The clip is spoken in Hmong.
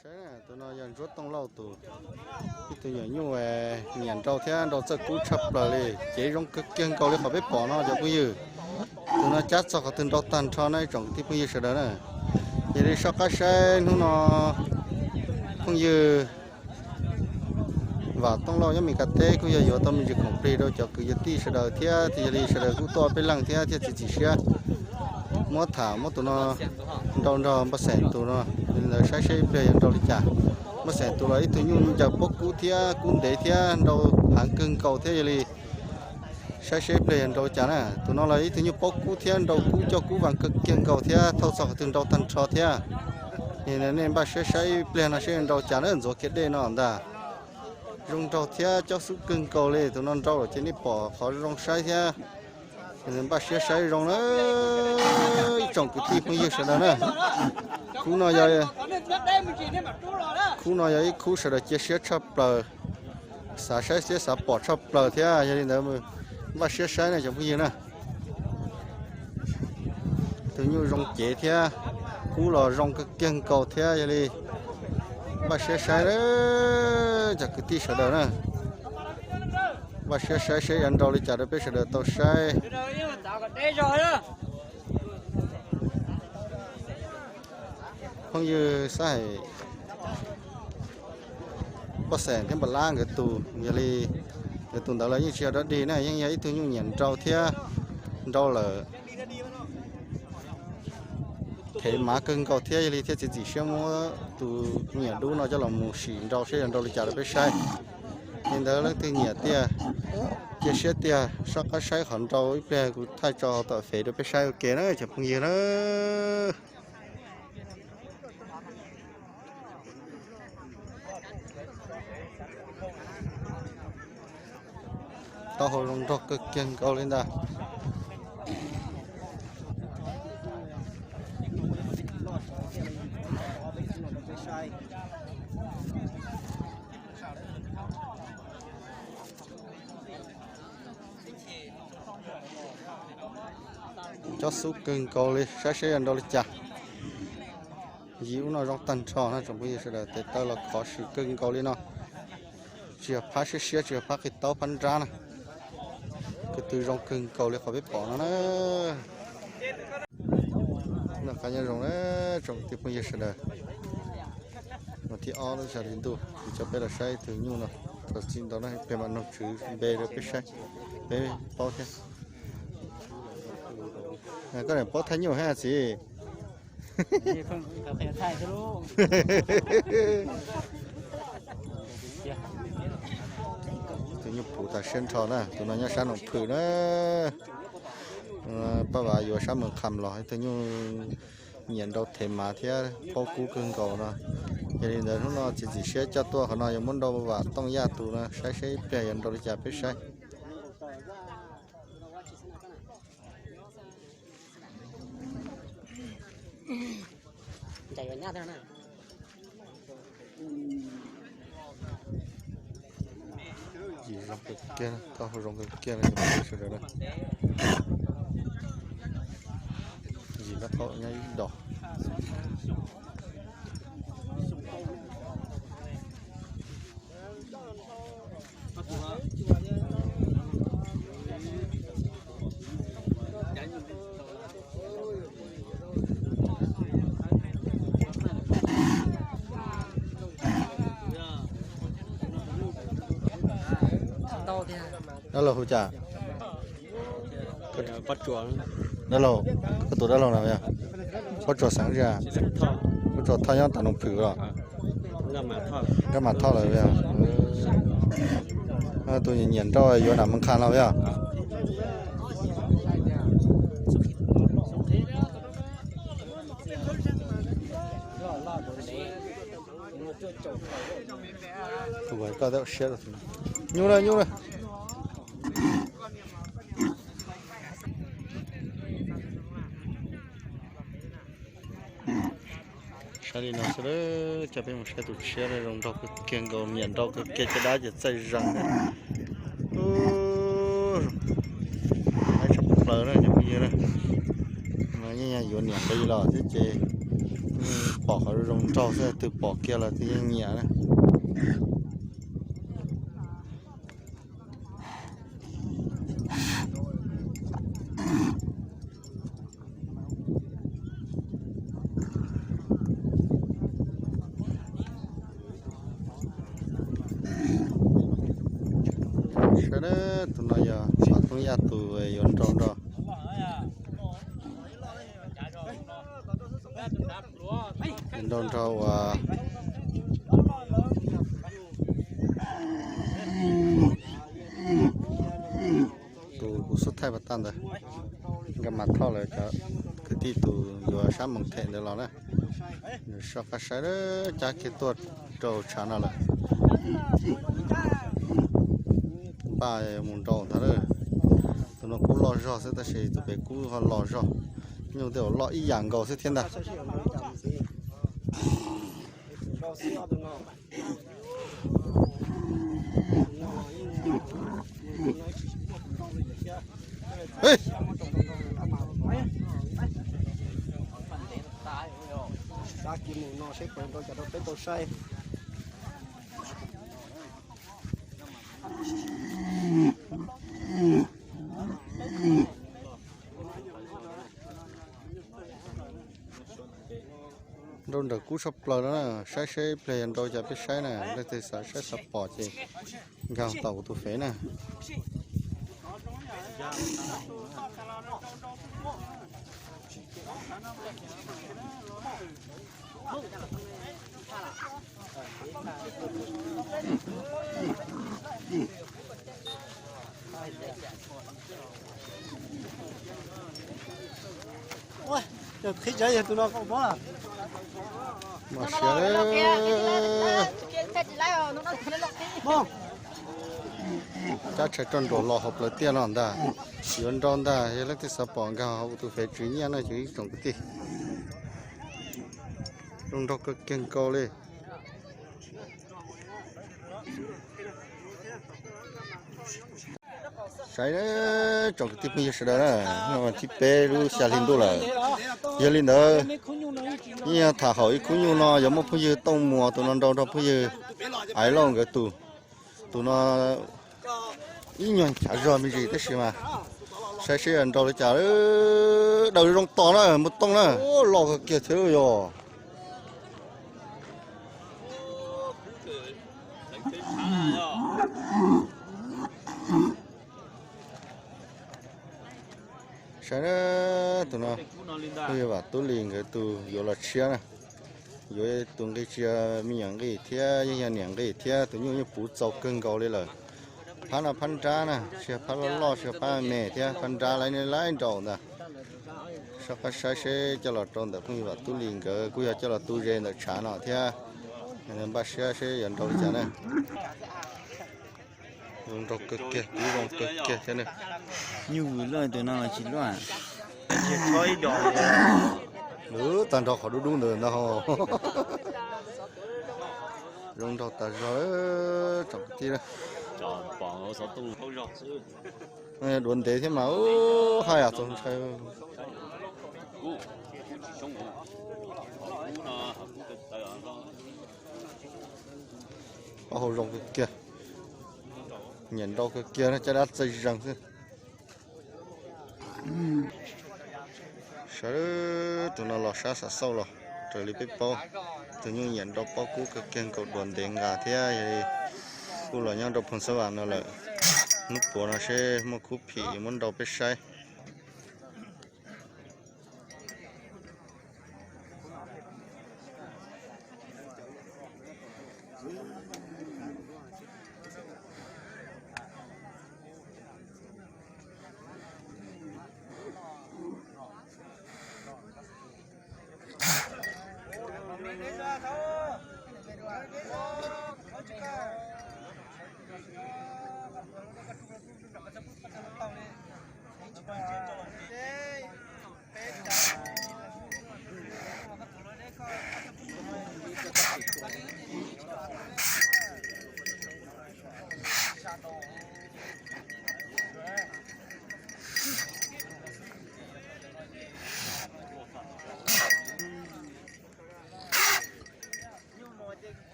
Saib, tus no yog Ntsuab Tooj Lauj tus, ib tug nyuam nyuj nyiam nrau thiab nrau txawj kub tshaj plaws li, cev zoo kawg kiag nkaus li qhov peb pom no cov phooj ywg. Tus no cab txog qhov twg nrau tag nrho na ib tsoom kwv tij phooj ywg sawv daws na. Yog li soj qab saib hnub no phooj ywg Vam Tooj Lauj nyob Mes Kas teb kuj yog yuav tau me ntsis khoom plig rau cov kwv yog tij sawv daws thiab, yog li sawv daws kuj tuaj peb leeg thiab thiaj txiav txim siab muab tham muab tus no nrau nrog Npaj Xeem tus no. Li ntawd saib seb ib pliag yog nrau li cas. Npaj Xeem tus los ib tug nyuj ncaws paub kub thiab kub ntev thiab nrau heev kawg nkaus thiab, yog li saib seb ib pliag yog nrau li cas na. Tus no los ib tug nyuj paub kub thiab nrau kub coj kub vas kawg kiag nkaus thiab thauj txog qhov twg nrau tag nrho thiab. Nej npaj siab saib ib pliag no seb nrau cas na, ntxuav kiag dej no ntag. Zoo nraug thiab cob xub kawg nkaus li, tus no nrau lawm ces nej pom qhov zoo saib thiab. Npaj siab saib zoo na ib tsoom kwv tij phooj ywg sawv daws na. Khub no yog, khub no yog ib khub sawv daws cia siab tshaj plaws, xav saib thiab xav pom tshaj plaws thiab, yog li ntawd npaj siab saib na cov phooj ywg na. Tus nyuj zoo cev thiab kub los zoo kawg kiag nkaus thiab, yog li npaj siab saib cov kwv tij sawv daws na. Npaj siab saib seb yuav nrau li cas rau peb sawv daws tau saib. Phooj ywg xab hais Poj Xeem thiab Npam Lab nkawd tus, yog li nkawd tus ntawd los yeej tsis yog dog dig na, yeej yog ib tug nyuj nyiam nrau thiab nrau lawm thev mav kawg nkaus thiab, yog li thiaj txiav txim siab muab tus nyuam dub no coj los mus sim nrau seb yuav nrau li cas rau peb saib. Li ntawd leej twg nyiam tiag, cia siab tiag, soj qab saib qhov nrau ib pliag kuv thaij tso tom fev rau peb saib ua ke na cov phooj ywg na. Taub hau zoo nraug kawg kiag nkaus li ntag. Cob xub kawg nkaus li, saib seb yuav nrau li cas. Yim ub no zoo tag nrho na tsoom phooj ywg sawv daws, tes taw los khov sim kawg nkaus li no. Tsis yog phab siab siab, tsis yog phab qhib taub phab nrab na. Ko tw zoo kawg nkaus li qhov peb pom no na. Noj qab nyob zoo na tsoom kwv tij phooj ywg sawv daws. Hnub thib ob lub sij hawm li ntuj kuv coj peb los saib ib tug nyuj no. Txog txij ntawd no peb mam nug tswv npe rau peb saib, peb paub thiab. Koj niam paub thaij nyuj thiab txiv? Tus nyuj puv tas siab nrho na, tus no nyob sab Noom Phwm na. Paj Vav yuav sab Moos Kham los, tus nyuj nyiam nrau thev mav thiab paub kub kawg nkaus no. Yog li ntawd hnub no txiav txim siab coj tuaj qhov no yuav muab nrau Vam Tooj Yaj tus no saib seb ib pliag yuav nrau li cas peb saib. Yim zoo kawg kiag, taub hau zoo kawg kiag li sawv daws na. Yim lab thaum nyob ib dos. Dab laug hu cas? Dab laug, koj tus dab laug na yog? Pob Tsuas xeev tsi? Pob Tsuas Thoj nyob tom Noom Phwm los? Nkaj Mas Thoj lawm yog? Tus nyiam nrau yuav nam Moos Kham los yog? Nyuj na, nyuj na. Saib li no xwb, coj peb mus saib tus tshiab zoo nraug kawg kiag nkaus, nyiam nrau kawg kiag, caj dab ces txaij zeeg. Ib tshaj plaws na cov phooj ywg na. No yeej yuav niam nqi los thiab ces Pom qhov zoo nraug xwb, twg pom kiag los twb yeej nyiam na. Saib, tus no yog Vam Toob Yaj tus yuav nrau nrog. Nrau nrog uas tus kuv xub thaij pas tag ntawd, nkag mas thauj lawv cov kwv tij tus yuav sab moos them ntawd los na. Nws soj qab saib, cab kiag tuaj rau tshav no lawm. Npaj mus nrau ntag. Tus no kub loj zog xwb tab sis tus pem kub ho los zog, nyuj tej uas loj ib yam nkaus xwb thiab ntag. Nrau nraws kub tshaj plaws no na, saib seb ib pliag yog nrau cas peb saib na, leej twg xav saib xav pom ces nkag tau kuv tus fev na. Qhib tsav yog tus no koj paub. Cab tshais roj nruas los hauv plawv tiaj no ntag. Yuav nrau ntag, yog leej twg xav pom nkag hauv kuv tus fev tswv nyiaj na cov ib tsoom kwv tij. Zoo nraug kawg kiag nkaus li. Saib tsoom kwv tij phooj ywg sawv daws na, thib peb lub xya hli ntuj lawm. Yog li ntawd, yeej yog tham hauv ib khub nyuj no yuav muab phooj ywg Tooj Muas tus no nrau nrog phooj ywg Aiv Lauj nkawd tus. Tus no ib nyuag nchav zog me ntsis tab sis mas saib seb nrau li cas. Daws zoo tos na, mus Tooj na, loj kawg kiag thiab yog. Saib na, tus no phooj ywg Vam Tub Lis nkawd tus yuav los tshiab na. Yuav tus nqi tsis yog me nyuam nqi thiab, yeej yog niam nqi thiab, tus nyuj yeej puv txaus kawg nkaus li lawm. Phab no phab nrab na, tsis yog phab loj loj, tsis yog phab me thiab, phab nrab laib laib nraus ntag. Soj qab saib seb coj los rau ntawm phooj ywg Vam Tub Lis nkawd, kuj yog coj los tu ze ntawm tshav no thiab. Npaj siab seb yuav nrau li cas na. Zoo nraug kawg kiag, kub zoo kawg kiag thiab na. Nyuj vwm loj tus no los tsis loj. Lwm tag nrho qhov dub dub ntawd ntag. Zoo nraug tas zog tsoom kwv tij. Duav ntev thiab mas haj yam txaus ntshai. Ob hau zoo kawg kiag, nyiam nrau kawg kiag na, caj dab txaij zeeg xwb. Sawv tus no los sab xav xauj los, raws li peb paub, tus nyuj nyiam nrau pob kub kawg kiag nkaus, duav ntev nqa thiab, yog li kuj los nyob rau Phoos Xab Vam no lawm. Hnub puav no seb muaj khub phim muab nrau peb saib.